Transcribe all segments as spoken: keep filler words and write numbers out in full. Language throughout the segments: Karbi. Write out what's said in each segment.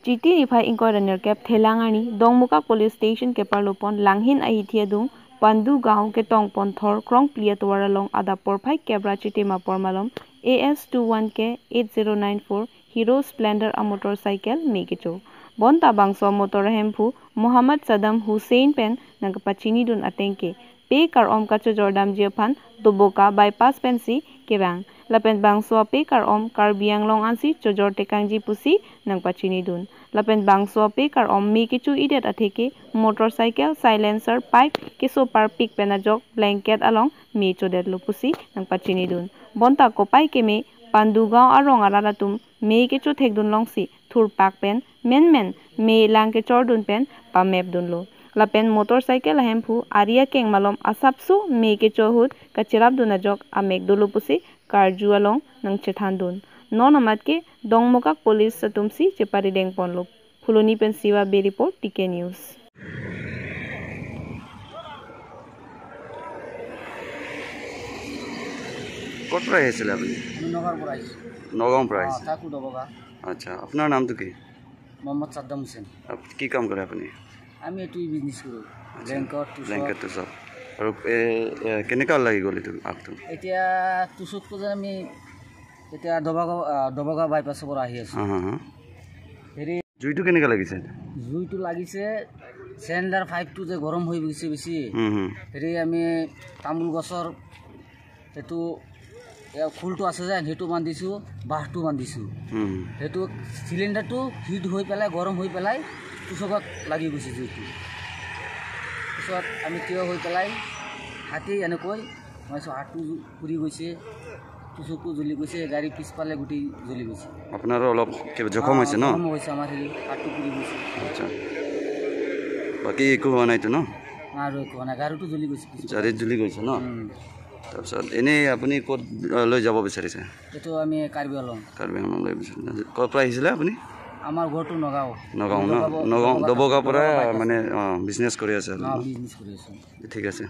Chiti niphai ingkoi ra nerkep Thelang arni Dongmukak Police Station keparlopon langhin ahithi adung Pandu Gaon ketongpon thor krongpli atovar along adap porphai kep ra chitim apor malom A S two one K eight zero nine four Hero Splendor amotorcycle me kecho. Bonta bangso amotor ahemphu Mohammad Saddam Hussein pen nangkapachinidun ateng ke pe kar-om kachojordamji aphan Doboka bypass pensi kevang. Lapen bangso ape kar-om Karbi Anglong ansi chojor tekangji pusi nangpachinidun. Lapen bangso ape kar-om me kecho-idet atheke motorcycle silencer pipe keso parpik pen ajok blanket along me chodetlo pusi nangpachinidun. Bonta kopai keme Pandu Gaon arong arat atum me kechothekdun longsi thurpak pen menmen me lang kechordun pen pamepdunlo. Lapen motorcycle ahemphu ari akeng malom asapso me kecho ahut kacherapdun ajok amek dolo pusi karju along nangchethandun. Non amat ke Dongmukak Police atumsi cheparidengponlo. Phuloni pen Siva Bey report, T K News. ক'ৰ পৰা আহিছিলে আপুনি? আমি নগাঁৱৰ পৰা আহিছোঁ। নগাঁৱৰ পৰা অ, আহিছে। থাকোঁ দবকা। আচ্ছা, আপোনাৰ নামটো কি? মহম্মদ চাদ্দাম হুছেইন। আপ- কি কাম কৰে আপুনি? আমি এইটো বিজনেছ কৰোঁ। আচ্ছা, বেংকত, টুচত। বেংকত টুচত। আৰু এ, এ, কেনেকুৱা লাগি গ'ল এইটো আগটো? এতিয়া টুচতকৈ যে আমি এতিয়া দবকা, আ, দবকা বাইপাছৰ পৰা আহি আছোঁ। হা, হা, হা। হেৰি, জুইটো কেনেকুৱা লাগিছে? জুইটো লাগিছে, চিলিণ্ডাৰ পাইপটো যে গৰম হৈ গৈছে বেছি। হুম, হুম। হেৰি, আমি তামোল গছৰ সেইটো এয়া ফুলটো আছে যেন, সেইটো বান্ধিছোঁ, বাঁহটো বান্ধিছোঁ। হুম। সেইটো চিলিণ্ডাৰটো হিট হৈ পেলাই, গৰম হৈ পেলাই টুচকত লাগি গৈছে জুইটো। পিছত আমি থিয় হৈ পেলাই হাতেই এনেকৈ সোমাইছোঁ, হাতটো পুৰি গৈছে, টুচকো জ্বলি গৈছে, গাড়ী পিছফালে গোটেই জ্বলি গৈছে। আপোনাৰো অলপ কিবা জখম হৈছে ন? জখম হৈছে আমাৰ, হেৰি হাতটো পুৰি গৈছে। আচ্ছা, বাকী একো হোৱা নাইতো ন? আৰু একো হোৱা নাই, গাড়ীটো জ্বলি গৈছে পিছফালে। জাৰিত জ্বলি গৈছে ন? উম। তাৰপিছত এনেই আপুনি ক'ত আহ, লৈ যাব বিচাৰিছে? এইটো আমি কাৰ্বি আংলং। কাৰ্বি আংলং লৈ বিচাৰিছে। ক'ৰ পৰা আহিছিলে আপুনি? আমাৰ ঘৰটো নগাঁও। নগাঁও ন? দবকা- নগাঁও দবকা- দবকাৰ পৰা দবকা বাইপাছ। মানে বিজনেছ কৰি আছে আৰু অ, ন? বিজনেছ কৰি আছোঁ। ঠিক আছে।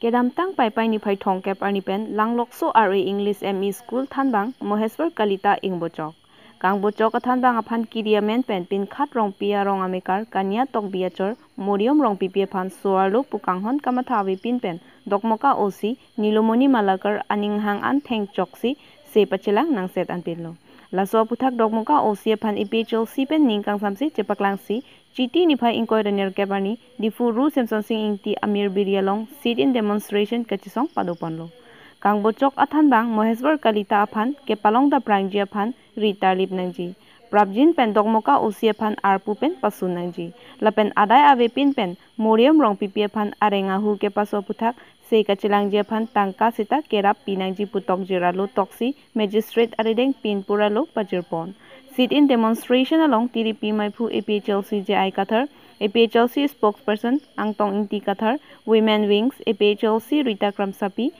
Kedamtang Paipai niphai thomkep arni pen Langlokso R A English M E School thanbang Moheswar Kalita ingbochok. Kangbochok athanbang aphan kiri amen pen Pinkhat Rongpi arong amekar Kania Tokbi achor Moriom Rongpipi aphan so-arlo pu kanghon kamatha avepin pen Dokmoka O C Nilomoni Malakar aninghang an thengchoksi se pachelang nangset anpinlo. Laso aputhak Dokmoka O C aphan A P H L C pen ning kangsamsi chepaklangsi Chiti niphai ingkoi ra nerkep arni Diphu Ru Semson Sing Ingti amir biri along sit-in demonstration kachesong padoponlo. Kangbochok athanbang Moheswar Kalita aphan kepalong daprangji aphan ri tarlip nangji. Prapjin pen Dokmoka O C aphan arpu pen pasun nangji. Lapen adai avepin pen Moriom Rongpipi aphan areng ahu kepaso aputhak se kachelangji aphan tangka seta kerap pinangji pu tokjir arlo toksi magistrate arideng pinpur arlo pajirpon. Sit-in demonstration along tiripi maiphu A P H L C J I Kathar, A P H L C spokesperson Angtong Ingti Kathar, Women Wings, A P H L C Rita Kramsapi,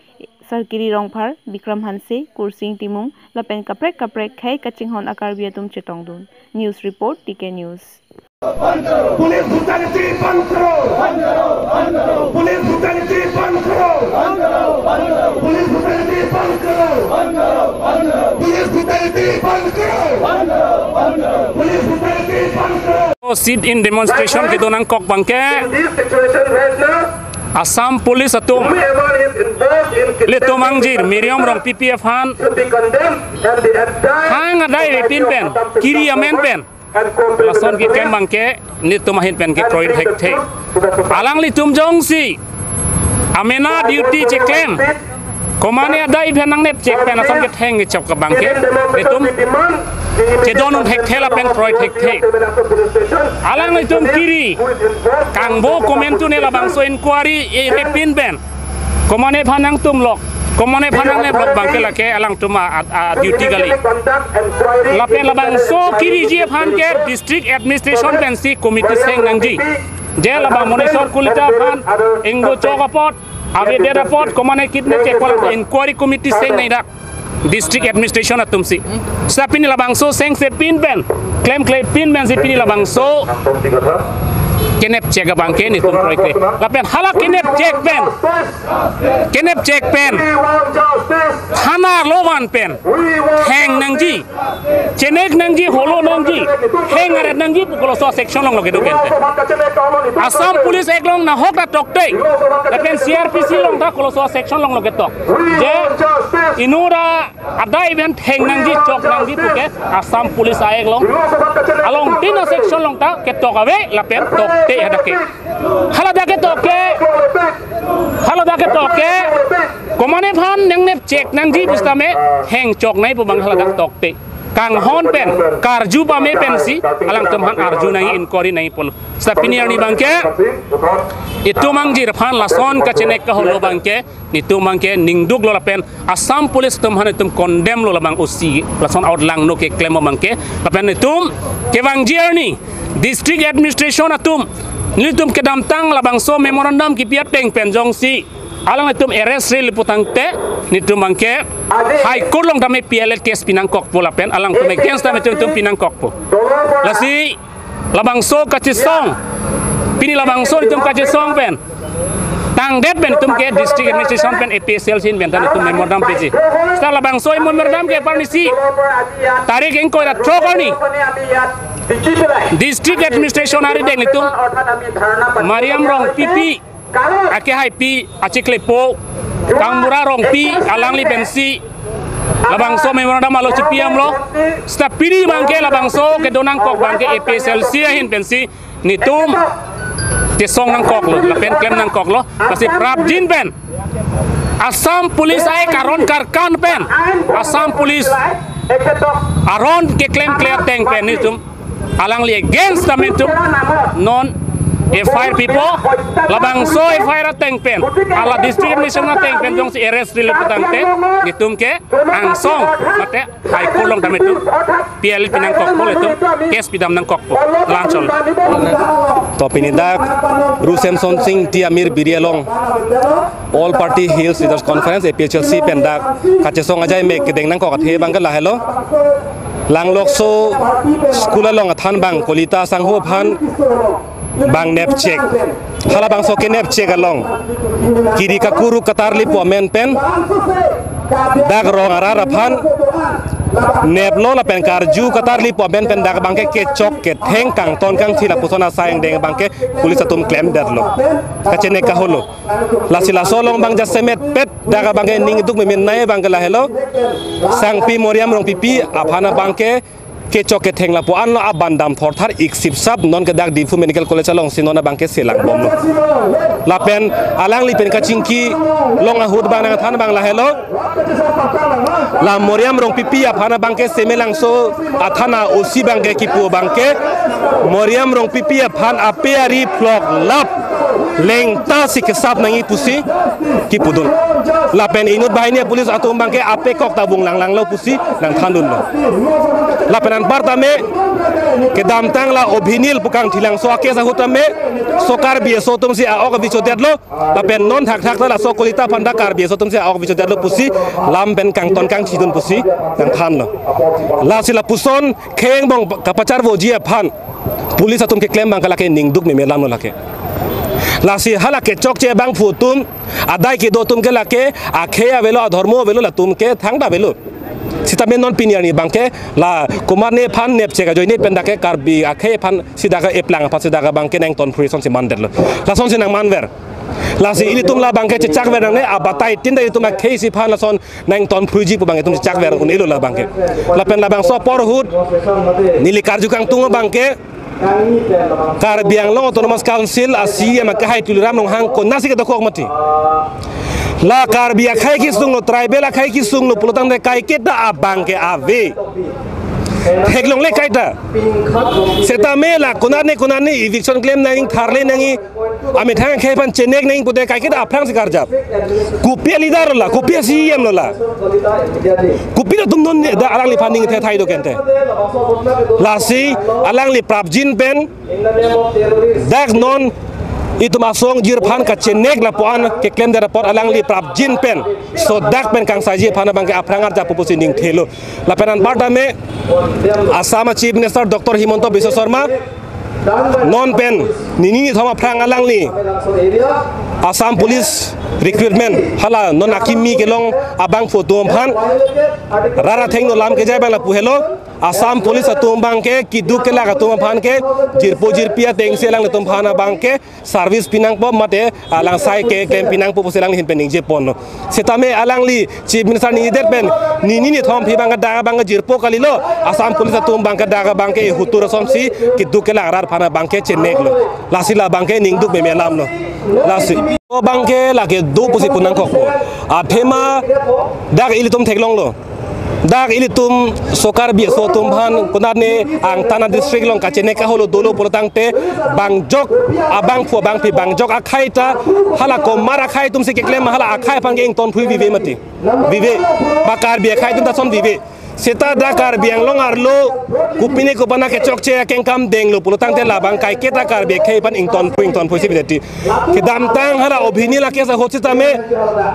Sarkiri Rongphar, Bikram Hanse, Kursing Timung, lapen kaprek kaprek khei kachinghon a-Karbi atum chetongdun. News report, T K News. Police brutality बंद करो। Police brutality बंद करो। Police brutality बंद करो। Police brutality बंद करो। Police brutality बंद करो। Sit-in demonstration kedo nangkok abangke This situation right now, Assam Police atum whoever is involved in ilitum angjir Miriam Rongpipi aphan should be condemned and the entire hang adai avepin pen, kiri amen pen, lason keklem abangke nelitum ahin pen kekroi thekthe. Alanglitum jongsi amena duty cheklem, komane adai aphan nangnepchek pen ason ketheng kechok abangke nelitum chedondun thekthe lapen kroi thekthe. Alanglitum kiri kangbo komantu ne labangso inquiry avepin pen, komane aphan nangtumlok, komane aphan nangneplok abangke lake alangtum a, a, a duty kali. Lapen labangso kiriji aphan ke district administration pensi committee seng nangji. Je labang Moneswar Kalita aphan ingbochok apot, avedet apot, komane kidnap chekpo, inquiry committee seng nangdak district administration atumsi. Seta pini labangso sengse pin pen, klemkle pin pensi pini labangso kenep chek abangke netum kroikre. Lapen hala kenep chek pen, kenep chek pen thana arlo van pen theng nangji, chenek nangji, holo nangji, heng aret nangji pu koloso section along lo kedo pen te. Assam Police Act along nahok ta tokte, lapen C R P C along ta koloso section along lo ketok. Je inut adai pen theng nangji, chok nangji puke Assam Police Act along, along tin a section along ta ketok ave, lapen tokte hadak ke. Hala dak ketok ke, hala dak ketok ke, komatne aphan nangnep chek nangji pusitame heng chok nangji pu abang hala dak tokte. Kanghon pen, karju pame pensi alangtum aphan arju nangji, inquiry nangji pulo. Seta pini arni abangke itum angjir aphan lason kachenek kaholo abangke netum abangke ningduk lo lapen Assam Police atum aphan itum condemn lo labang O C lason out langno keklem abangke. Lapen itum kevangji arni district administration atum nelitum kedamtang labangso memorandum kipi ateng pen jongsi alanglitum arrest ril putangte netum abangke High Court along tame P L A case pinangkokpo lapen alangtum against tame itum, itum pinangkokpo. Lasi labangso kachesong, pini labangso itum kachesong pen tangdet pen itum ke district administration pen A P H L C pen ta itum memorandum piji. Seta labangso memorandum ke apar nisi tarik ingkoi ra throk arni district administration arideng itum Mariam Rongpipi, akehaipi achiklepo Kangbura Rongpi, alangli pensi labangso memorandum alo chipi amlo. Seta pini abangke labangso kedo nangkok abangke A P H L C ahin pensi netum chesong nangkoklo lapen klem nangkoklo. Lasi prapjin pen Assam Police Act aron karkan pen, Assam Police aron keklemkle ateng pen netum alangli against tame itum non F I R pipo. Labangso F I R ateng pen, hala district administration ateng pen jongsi arrest ril putangte netum ke angsong mate High Court along tame itum P L A pinangkokpo, itum case pidam nangkokpo. Lanchon. To pini dak Ru Semson Sing Ingti Amir Biri along All Party Hills Leaders Conference, A P H L C pen dak kachesong ajai mek kedeng nangkok athe abangke lahelo. Langlokso school along athan abang Kolita Sangho aphan bang nep chek. Halabangso kenep chek along kiri kakuru katarlipo amen pen dak rong arat aphan neplo lapen karju katarlipo amen pen dak abangke kechok ketheng kangton kangthi lapuson asai angdeng abangke police atum klemdetlo. Kachenek kaholo. Lasi laso along abang jasemet pet dak abangke ningduk memenai abangke lahelo. Sangpi Moriam Rongpipi aphan abangke kechok ketheng lapu-anlo, abandam thorthar iksipsap non ke dak Diphu Medical College alongsi non abangke selangbomlo. Lapen alangli pen kachingki long ahut abang nangthan abang lahelo. La Moriam Rongpipi aphan abangke Semelangso athana O C abangke kipu abangke Moriam Rongpipi aphan ape ari phlok lap lengta si kesap nangji pusi kipudun. Lapen inut banghini police atum abangke ape kok ta vung langlanglo pusi nangthandunlo. Lapen anparta me kedamtang la Obhinil pu kangthilangso a-case ahut tame so Karbi aso atumsi a-ok avi chodetlo. Lapen non thakthak ta laso Kolita aphanta Karbi aso atumsi a-ok avi chodetlo pusi lam pen kangton kangthidun pusi nangthanlo. Lasi lapuson khei angbong kapacharvoji aphan police atum keklem abangke lake ningduk meme alamlo lake. Lasi hala kechokche abangphu atum, adai kedo atum ke lake akhei avelo, adhormo avelo, latum ke thangta avelo. Sitame non pini arni abangke la komatne aphan nepchek ajoine pen dak ke Karbi akhei aphan si dak ke eplang aphan si dak abangke nangtonphrui asonsi mandetlo. Lasonsi nangmanver. Lasi ilitum la abangke chechakver nangne, abatai tin ta ilitum akhei isi aphan lason nangtonphruiji pu abang itum chechakver un-elo la abangke. Lapen labangso apor ahut neli karju kangtung abangke Karbi Anglong Autonomous Council a-C E M akehai Tuliram Ronghang konatsi kedokok mati. La Karbi akhei kesunglo, tribal akhei kesunglo pulotangte kaiketa abangke ave. Theklongle kaita. Setame la konatne konatne eviction klem nangji, tharle nangji, amethang akhei aphan chenek nangji pute kaiketa aphrangsi karjap. Kopi a-leader lo la, kopi a-C E M lo la. Kopi atum non dak alangliphan ning thethai do kente. Lasi alangli prapjin pen dak non itum asong jirphan kachenek lapuan keklemdet apot alangli prapjin pen sodak pen kangsaiji aphan abangke aphrang arjap pusi ningthelo. Lapen anparta me Assam a-Chief Minister Doctor Himanta Biswa Sarma Non pen nini nithom aphrang alangli Assam Police recruitment hala non akimi kelong abangphu atum aphan rat athengno lam kejai abang lapu helo. Assam Police atum abangke keduk kelak atum aphan ke jirpo jirpi atengsi alanglitum aphan abangke service pinangpo mate alangsai keklem pinangpo pusi alangli ahin pen ningjeponlo. Setame alangli Chief Minister ningjedet pen nini nithom aphi abangke dak abangke jirpo kalilo, Assam Police atum abangke dak abangke hutur asonsi keduk kelak arat aphan abangke cheneklo. Lasi la abangke ningduk meme alamlo. Lasi abangke lake do pusi pu nangkokpo. Athema dak ilitum theklonglo. Dak ilitum so Karbi aso atum aphan konatne Angtan a-district along kachenek aholo dolo pulotangte bangjok abangphu abangpi bangjok akhai ta hala komat akhai atumsi keklem hala akhai aphan ke ingtonphui vive mati. Vive. Ba Karbi akhai atum ta ason vive. Seta dak Karbi Anglong arlo kopine kopine kechokche akengkam denglo pulotangte labang kaiketa Karbi akhai aphan ingtonphui ingtonphuisi bideti. Kedamtang hala obhini lake sa hot setame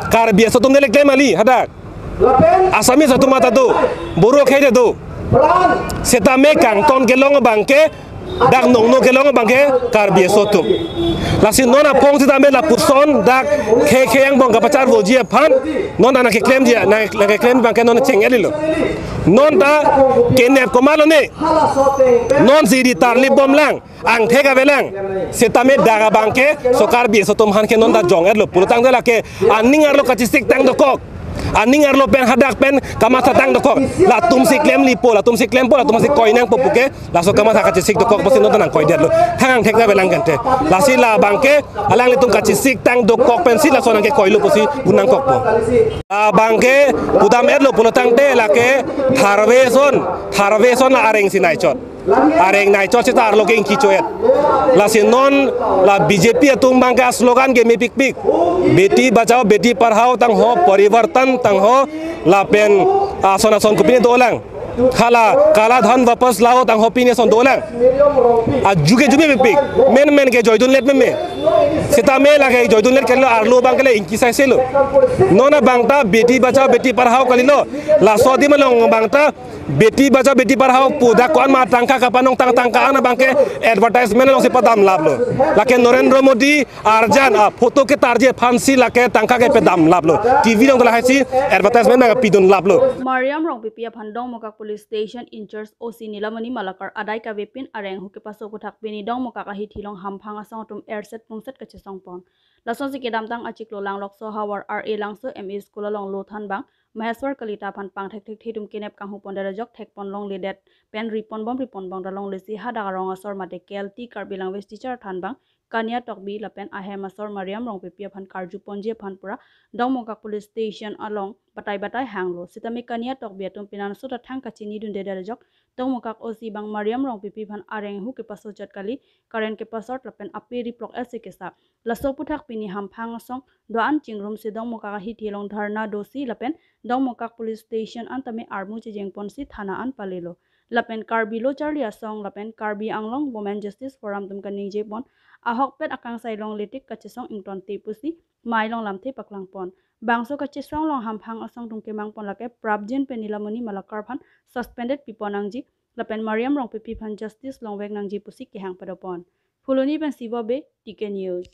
Karbi aso atum dele klem kali hadak. Assamese atum mata do, Boro akhai ta do. Setame kangton kelong abangke, dak nongno kelong abangke Karbi aso atum. Lasi non aphong setame lapuson dak khei khei angbong kapacharvoji aphan non ana keklemji, nang nangkeklem abangke non cheng-etlo. Non ta kenep komatlo ne. Non si ri tarlip bomlang, angthek avelang. Setame dak abangke so Karbi aso atum aphan ke non ta jong-etlo. Pulotangte lake aning arlo kachesik tang dokok. Aning arlo pen hadak pen kamatha tang dokok. Latumsi klemlipo, latumsi klempo, latumsi koi nangpo puke. Laso kamatha kachesik dokok pusi non ta nangkoidetlo. Thang angthek avelang kante. Lasi labangke alanglitum kachesik tang dokok pensi laso nangkekoilo pusi pu nangkokpo. Labangke pudam-etlo pulotangte lake tharve ason, tharve ason la areng si naichot. Areng naichot seta arlo ke ingkicho-et. Lasi non la B J P atum abangke slogan ke mepikpik. Beti bachao, beti padhao tangho, parivartan tangho, lapen ason ason kopine dolang. Hala kala dhan wapas lao tangho pine ason dolang. Ajuke jume mepik. Men men ke joidunlet meme. Setame lake joidunlet kelo arlo abangke le ingki saiselo. Non abang ta beti bachao, beti padhao kalilo. Laso adim along abang ta beti bachao, beti padhao pu dak ko-an ma tangka kapanong tang tangka an abangke advertisement alongsi padamlaplo. Lake Narendra Modi arjan a photo ketarje aphansi lake tangka kepedamlaplo. T V along ta lahaisi advertisement abang pidunlaplo. Mariam Rongpipi aphan Dongmukak Police Station in-charge O C Nilamani Malakar adai kavepin areng ahu kepaso aphuthak pini Dongmukak ahithi along hamphang asong atum erset pungset kachesongpon. Lasonsi kedamtang achiklo Langlokso havar R A Langso M E School along lo thanbang Maheswar Kalita aphan pangthekthekthe atum kenep kanghupondet ajok thekpon longledet pen riponbom riponbom ta longlesi hadak arong asor mate K L T Karbi language teacher thanbang Kania Tokbi lapen ahem asor Mariam Rongpipi aphan karjuponji aphan pura Dongmukak Police Station along batai batai hanglo. Setame Kania Tokbi atum pinanso ta thang kachinidundedet ajok Dongmukak O C abang Mariam Rongpipi aphan areng ahu kepasojat kali, current kepasot lapen ape riplok-et si kesa. Laso aphuthak pini hamphang asong do-an chingrumsi Dongmukak ahithi along dharna dosi lapen Dongmukak Police Station an tame armu chejengponsi thana an palelo. Lapen Karbi Lo Charli Asong lapen Karbi Anglong Women Justice Forum atum kaningjepon ahokpet akangsai longle tik kachesong ingtonte pusi mei along lamthe paklangpon. Bangso kachesong along hamphang asong atum kemangpon lake prapjin pen Nilamani Malakar aphan suspended pipon nangji lapen Mariam Rongpipi aphan justice longvek nangji pusi kehang padopon. Phuloni pen Siva Bey, T K News.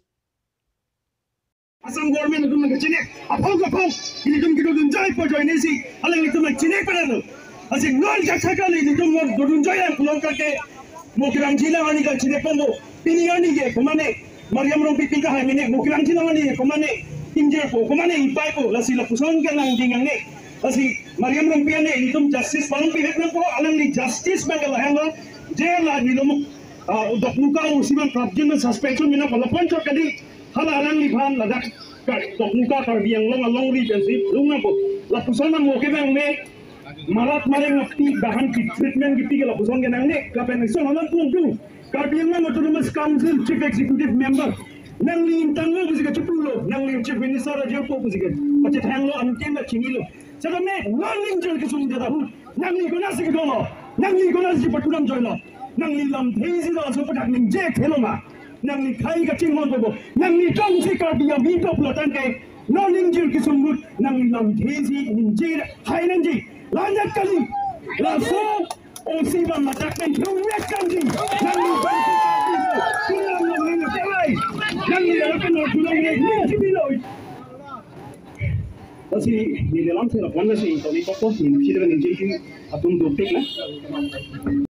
Assam government atum nangkachinek aphong aphong ilitum kedodunjoi ajoine si alanglitum nangchinek padalo. Lasi non jaksa kali ilitum non dodunjoi lang pulote ke mo kerang jilang ani kachinekponpo. Pini ani ke komane Mariam Rongpipi ke hai mene mo kerang jilang ani komane ingjirpo, komane ipaipo, lasi lapuson ke nangding nangne. Lasi Mariam Rongpipi ane ilitum justice pangpivek nangpo, alangli justice abang ke lahelo, jail la nilomuk, ah, Dongmukak O C abang prapjin suspension mina palapon chot kali. Hala alangliphan ladak ka Dongmukak Karbi Anglong alongri pensi lung nangpo. Lapuson nang mo ke bang me marat mareng api bahan ki treatment kipi ke lapuson ke nangne, lapen ison hanan pungtu. Karbi Anglong Autonomous Council Chief Executive Member nangli ingtanglo pusi kachipulo, nangli Chief Minister ajopo pusi ke pachethanglo, anke nangchinilo. Setame non ingjir kesung jadahut nangli konatsi kedolo, nangli konatsi patunam joilo, nangli lamthe isi laso aphuthak ningje thelo ma? Nangli khei kachinghon bobo, nangli tongsi Karbi avi doplotangte non ingjir kesung ahut nangli lamthe isi ningje hai nangji. Lanjat kali. Laso O C ba madak pen thung yak kanji. Nangli bang si kanji. Tulang nang nang kalai. Nangli akan nang tulang nang nang kibiloi. Lasi neli lam si lapuan lasi toni koko neli si dengan neli atum dopik na.